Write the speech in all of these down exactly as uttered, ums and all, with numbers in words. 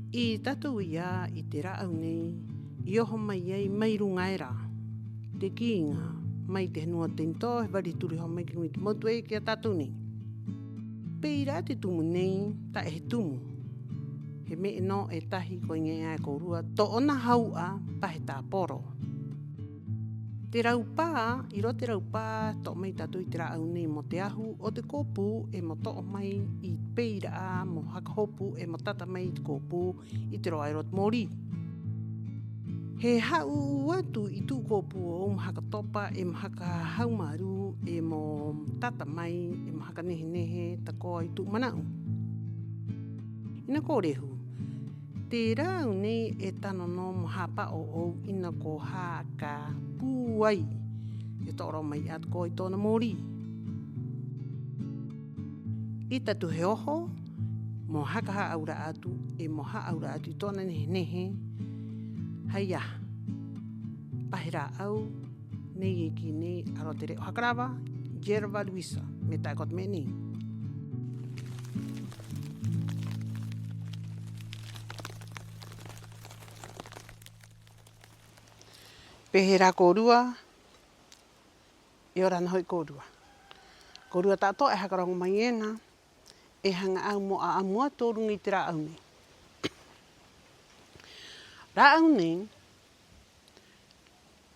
I tātou ia i te rā'au nei i oho mai ai mai ruŋa era, te kī iŋa, mai te henua Tento, he vari turi oho mai ki ruŋa i te motu ē ki a tātou nei. Pē ira 'ā te tumu nei, ta'e he tumu. He me'e nō e tahi ko iŋa e kōrua tō'ona hau'a pa he tāporo. Te raupā, 'i roto te raupā to'o mai tātou i te rā'au nei mo te ahu o te kōpū 'e mo to'o mai i pē ira 'ā mo haka hopu 'e mo tata mai i te kōpū i te roa era o te mōrī. He hā'ū'ū atu i tū kōpū o'ou mo haka topa 'e mo haka haumārū 'e mo tata mai 'e mo haka nehe-nehe tako'a i tu'u mana'u. 'Ina ko rehu, te rā'au nei e tano nō mo hāpa'o ō'ou 'ina ko haka pūai e to'o rō mai 'ā tako'a i tō'ona mōrī. 'Ī tātou he oho mo haka hā'aura'a atu 'e mo hā'aura'a atu i tō'ona nehe-nehe. ¿Hai aha? Pa he rā'au nei e kī nei a roto te re'o haka rava, yerba luisa, me'e ta'e ko te me'e nei. ¿Pē hē rā kōrua? 'Iorana ho'i kōrua. Kōrua ta'ato'a e haka roŋo mai ena, e haŋa 'ā au mo 'a'amu atu o ruŋa i te rā'au nei. Rā'au nei,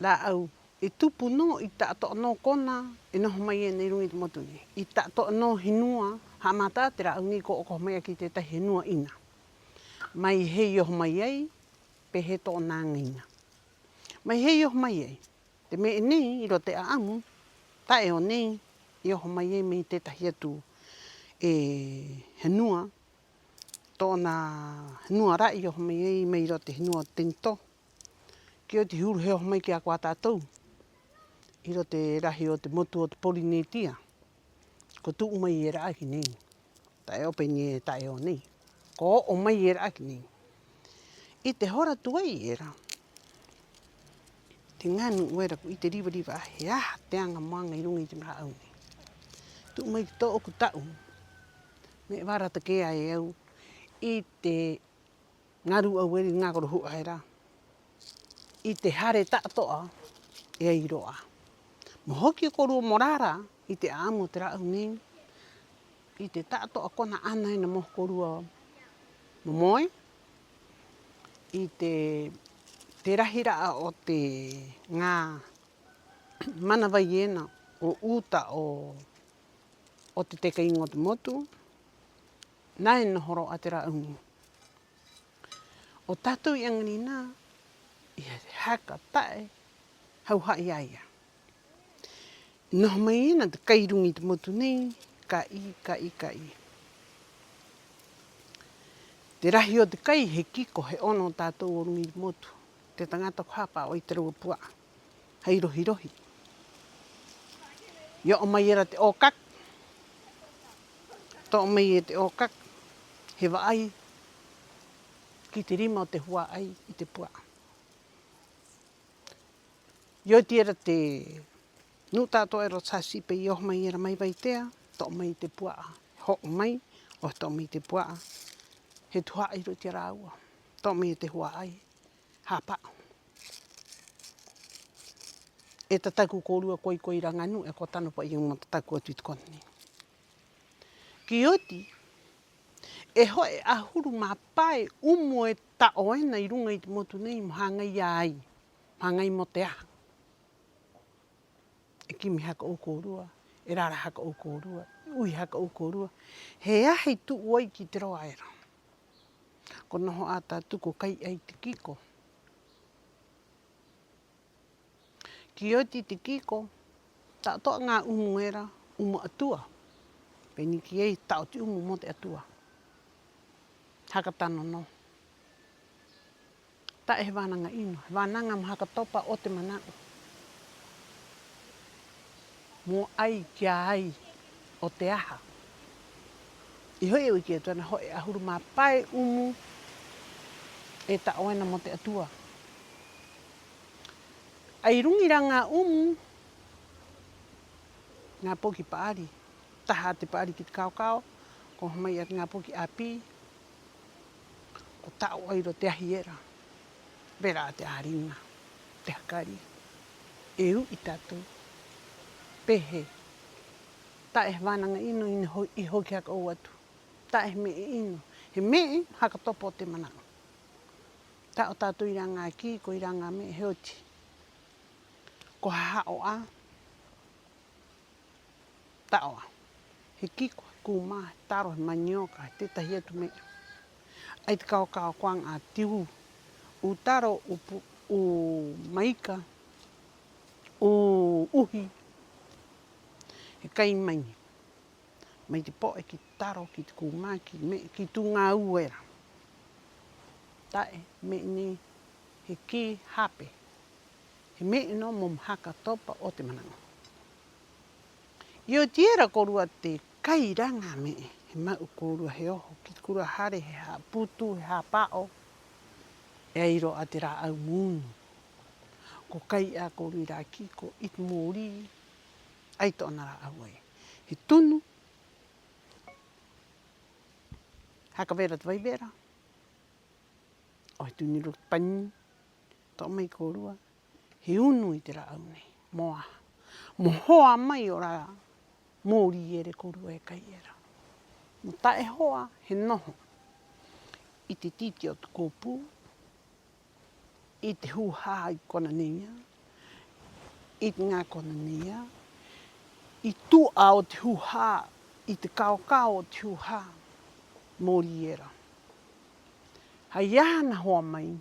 rā'au e tupu nō i ta'ato'a nō kona e noho mai ena 'i ruŋa i te motu nei, i ta'ato'a nō henua. Ha'amata 'ā te rā'au nei ko 'oko oho mai 'ā ki te tētahi henua 'ina. ¿Mai hē i oho mai ai, pē hē tō'ona aŋa 'ina? ¿Mai hē i oho mai ai? Te me'e nei 'i roto te 'a'amu, ta'e o nei, i oho mai ai mai tētahi atu, e, henua, tō'ona henua ra'e i oho mai ai mai roto te henua o Tento. Ki oti he uru he oho mai ki a ko tātou 'i roto te rahi o te motu o te Porinetia. Ko tu'u mai era 'ā ki nei. Ta'e 'o pē nei ē, ta'e o nei. Ko o'o mai era 'ā ki nei. 'I te hora tuai era, te ŋā nu'u era ko 'ite riva-riva 'ā he aha te aŋa mo aŋa 'i ruŋa i te rā'au nei. Tu'u mai ki tō'oku ta'u, me'e vara take'a e au i te ŋā rū'au era i ŋā korohu'a era, i te hare ta'ato'a e ai rō 'ā. Mo hoki o kōrua mo rara i te 'a'amu o te rā'au nei, i te ta'ato'a kona 'ana ena mo kōrua mo moe, i te, te rahi ra'a o te ŋā manavai ena o uta o, o te teka iŋa o te motu, nā e noho rō 'ā te rā'au nei. 'O tātou i 'aŋarinā i haka ta'e hauha'a i a ia. Noho mai ena te kai ruŋa i te motu nei, ka'i, ka'i, ka'i. Te rahi o te kai he kiko, he 'ono o tātou o ruŋa i te motu. Te taŋata ko hāpa'o i te rāua pua'a hai rohi-rohi. I o'o mai era te 'ōkaka. To'o mai e te 'ōkaka he va'ai ki te rima o te hua'ai i te pua'a. I oti era te nu'u ta'ato'a era o Sasipe i oho mai era mai Vaitea, to'o mai i te pua'a, he ho'o mai, 'o he to'o mai i te pua'a, he tuha'a 'i roto i a rāua, to'o mai e te hua'ai, hāpa'o. E tataku kōrua, ko ai, ko ai rā ŋā nu'u e ko tano pa'i au mo tataku atu 'i te kona nei. Ki oti, e ho'e 'ahuru mā pae 'umu e ta'o ena 'i ruŋa i te motu nei mo hāŋai i a ai, mo hāŋai mo te aha. E kimi haka 'ou kōrua, e rara haka 'ou kōrua, e 'uhi haka 'ou kōrua. ¿He aha i tu'u ai ki te roa era? Ko noho 'ā tātou ko kai 'ā i te kiko. Ki oti te kiko, ta'ato'a ŋā 'umu era, 'umu 'atua. Pē nei kī ai, ta'o te 'umu mo te 'Atua. Haka tano nō. Ta'e he vānaŋa 'ino, he vānaŋa mo haka topa o te mana'u. Mo ai ki a ai o te aha. 'Ī ho'i au i kī atu ena, ho'e 'ahuru mā pae 'umu e ta'o ena mo te 'Atua. 'Ai ruŋa i rā ŋā 'umu, ŋā poki pa'ari, taha te pa'ari ki te kao-kao, ko oho mai 'ā te ŋā poki 'āpī, ko ta'o ai rō te ahi era. Vera a te 'āriŋa, te hakari. E u'i tātou pē hē. Ta'e he vānaŋa 'ino i ho-, i hoki haka 'ou atu. Ta'e he me'e 'ino. He me'e haka topa o te mana'u. Ta'o tātou i rā ŋā kī, ko i rā ŋā me'e he oti. Ko ha ha'o 'ā. Ta'o 'ā. He kiko, he kūmā, he taro, he manioka, he tētahi atu me'e. 'Ai te kao-kao ko aŋa 'ā te ū, ū taro, ū pu-, ū maika, ū uhi. He kai mai. Mai te po'e ki te taro, ki te kūmā, ki te me'e, ki tū ŋā ū era. Ta'e me'e nei he kī hape. He me'e nō mo haka topa o te mana'u. I oti era kōrua te kai rā ŋā me'e, he ma'u kōrua he oho ki te kōrua hare, he hāputu, he hāpa'o. E ai rō 'ā te rā'au mo unu. Ko kai 'ā kōrua i rā kiko i te mōrī, 'ai tō'ona rā'au ai. He tunu, haka vera te vai vera. 'O he tunu 'i roto te pani, to'o mai kōrua, he unu i te rā'au nei. ¿Mo aha? Mo hoa mai o rā mōrī era kōrua e kai era. Mo ta'e hoa, he noho i te titi o te kōpū, i te hūhā i kona nei ia, i te ŋā kona nei ia, i tu'a o te hūhā, i te kao-kao o te hūhā, mōrī era. ¿Hai aha ana hoa mai?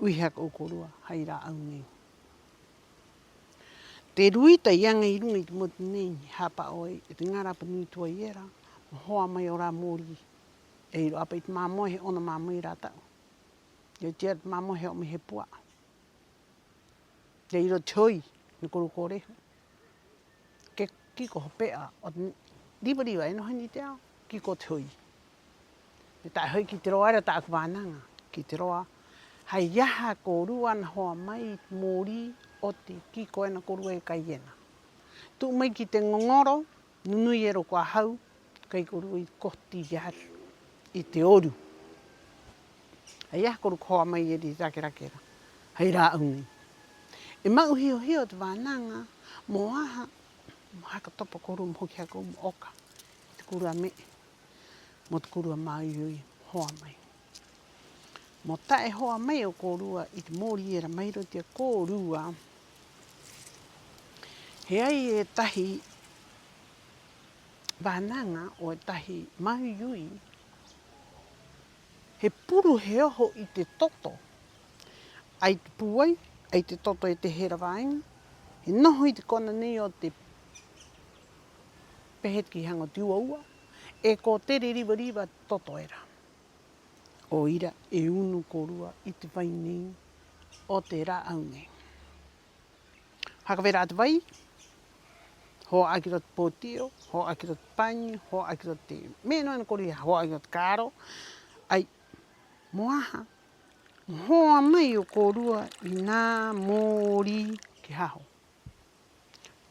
U'i haka 'ou kōrua, hai rā'au nei. Te ruita i aŋa 'i ruŋa i te motu nei, he hāpa'o ai e te ŋā rapa nui tuai era mo hoa mai o rā mōrī. E ai rō 'ā pa'i te māmoe, he 'ono māmoe i rā ta'u. E oti era te māmoe he o'o mai he pua'a. E ai rō te hoi, 'ina kōrua ko rehu. Ke kiko hope'a o te riva-riva e noho nei te ao, kiko o te hoi. Me ta'e hoi ki te roa era tā'aku vānaŋa, ki te roa. ¿Hai aha kōrua ana hoa mai i te mōrī o te kiko ena kōrua e kai ena? Tu'u mai ki te ŋoŋoro, nu-nui era o kuā hau, kai kōrua i koti i a au i te oru. ¿Hai aha kōrua ka hoa mai era i te rake-rake era? Hai rā'au nei. E ma'u hio-hio te vānaŋa, ¿mo aha? Mo haka topa kōrua mo hoki haka 'ou mo 'oka i te kōrua me'e, mo te kōrua māui-ui, hoa mai. Mo ta'e hoa mai o kōrua i te mōrī era mai roto i a kōrua, he ai e tahi vānaŋa 'o e tahi māui-ui, he puru he oho i te toto. 'Ai te pūai, 'ai te toto e te hera vāeŋa, he noho i te kona nei o te pē hē te kī haŋa o te ua-ua, e ko tere riva-riva te toto era. 'O ira e unu kōrua i te vai nei o te rā'au nei. Haka vera 'ā te vai, hoa 'ā ki roto te pōtio, hoa 'ā ki roto te pani, hoa 'ā ki roto te me'e nō ena kōrua, hoa 'ā ki roto te karo. 'Ai, ¿mo aha? Mo hoa mai o kōrua i nā mōrī ki haho.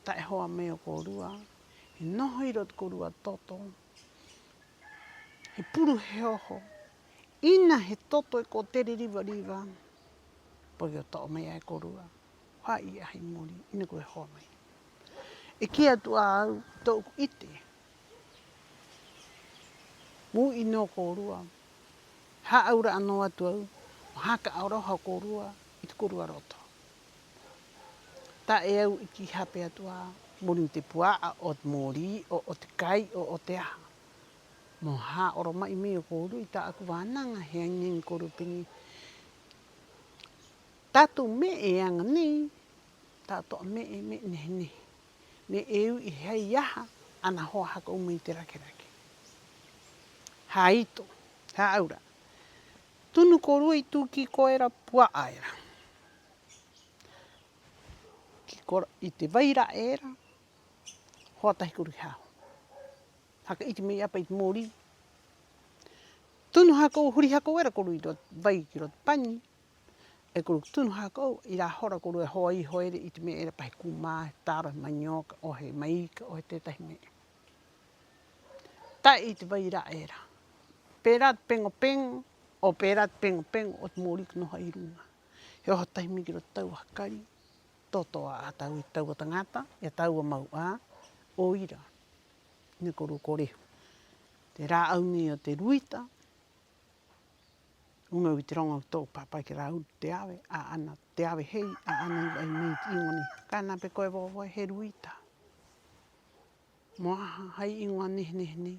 Ta'e hoa mai o kōrua, he noho 'i roto te kōrua toto, he puru he oho. 'Ina he toto e ko tere riva-riva, porque ko to'o mai 'ā e kōrua hā'ī 'ā hai mōrī, 'ina ko e hoa mai. E kī atu 'ā a au, tō'oku 'ite, mo u'i nō kōrua, hā'aura'a nō atu a au mo haka 'aroha o kōrua i te kōrua roto. Ta'e a au i kī hape atu 'ā mo ruŋa i te pua'a o te mōrī, 'o, 'o te kai, 'o, 'o te aha. Mo ha'aoroma'i mai o kōrua i tā'aku vānaŋa, he aŋi-aŋi kōrua pē nei: tātou me'e e aŋa nei, ta'ato'a me'e, me'e nehe-nehe. Me'e e u'i he hai aha ana hoa haka 'ou mai i te rake-rake. Hāito, hā'aura'a. Tunu kōrua i tū kiko era pua'a era. Kiko i te vai ra'e era, hoa tahi kōrua ki haho. Haka 'iti mai 'ā pa'i te mōrī. Tunu haka 'ou, huri haka 'ou era kōrua 'i roto vai ki roto pani. E kōrua tunu haka 'ou, 'i rā hora kōrua e hoa iho era i te me'e era pa he kūmā, he taro, he manioka, 'o he maika, 'o he tētahi me'e. Ta'e i te vai ra'e era. Pē rā te peŋo-peŋo, 'o pē rā te peŋo-peŋo o te mōrī ka noho 'i ruŋa. He oho tahi mai ki roto i te tau hakari, toto 'ā a tāua i te tau o taŋata, i a tāua mau 'ā, 'o ira, nei kōrua ko rehu. Te rā'au nei o te ruita, uŋa au i te roŋo, au to'o pāpa'i ki a rāua te ave, 'ā'ana te ave hei, 'ā'ana i va'ai mai i te 'īŋoa nei. Ka ana pē koe vovo ē, he ruita. ¿Mo aha hai 'īŋoa nehe-nehe nei?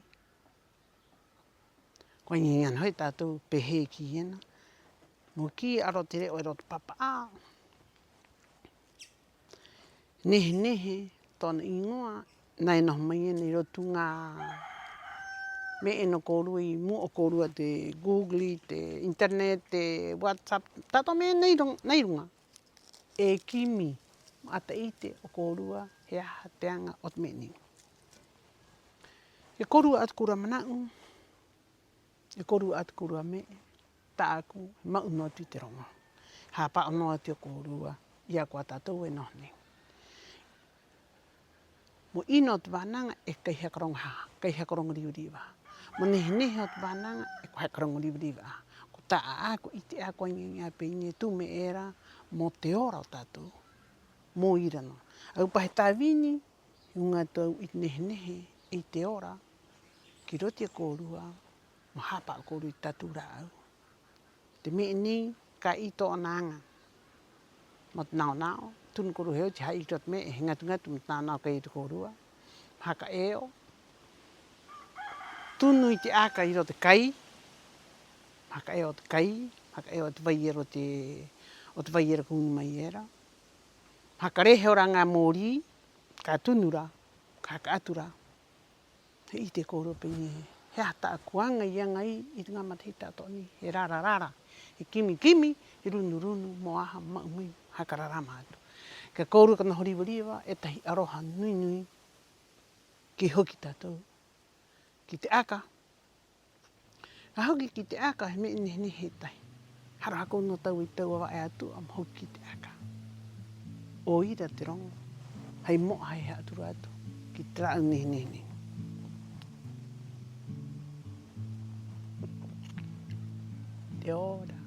Ko aŋi-aŋi 'ana ho'i tātou pē hē e kī ena. Mo kī a roto i te re'o era o te pāpa'ā, nehe-nehe tō'ona 'īŋoa, nā e noho mai ena 'i roto i te ŋā me'e nō kōrua 'i mu'a o kōrua, te Google, te internet, te WhatsApp, ta'ato'a me'e nei ruŋ-, nei ruŋa. E kimi mo 'ata 'ite o kōrua he aha te aŋa o te me'e nei. E kōrua 'ā te kōrua mana'u, e kōrua 'ā te kōrua me'e, tā'aku he ma'u nō atu i te roŋo. Hāpa'o nō atu i a kōrua, i a koe, a tātou e noho nei. Mo 'ino o te vānaŋa e kai haka roŋo hā, kai haka roŋo riva-riva. Mo nehe-nehe o te vānaŋa e ko haka roŋo riva-riva 'ā. Ko ta'a 'ā, ko 'ite 'ā, ko aŋi-aŋi 'ā pē nei ē tū me'e era mo te ora o tātou. Mo ira nō. A au pa he tāvini, he uŋa atu au i te nehe-nehe, i te ora ki roto i a kōrua, mo hāpa'o kōrua i te tātou rā'au. Te me'e nei, ka 'ī tō'ona aŋa mo te nao-nao, tunu kōrua he oti, hā'iri ki roto te me'e, he ŋatu-ŋatu mo te nao-nao, kai atu kōrua. Mo haka 'eo, tunu i te aka 'i roto te kai, mo haka 'eo o te kai, mo haka 'eo o te vai era o te, o te vai era ka unu mai era. Mo haka rehe o rā ŋā mōrī, ka tunu rā, ka haka 'atu rā. He 'ite kōrua pē nei ē, he aha tā'aku aŋa i aŋa ai i te ŋā matahiti ta'ato'a nei, he rara-rara, he kimi-kimi, he runu-runu, mo aha, ma'u mai haka rarama atu. Ki a kōrua ka noho riva-riva e tahi 'aroha nui-nui, kī hoki tātou ki te aka. Ka hoki ki te aka he me'e nehe-nehe e tahi. Haro haka 'ou nō tāua i tāua va'e a tu'a mo hoki ki te aka. 'O ira te roŋo hai mo'a hai ha'atura atu ki te rā'au nehe-nehe nei. Te ora.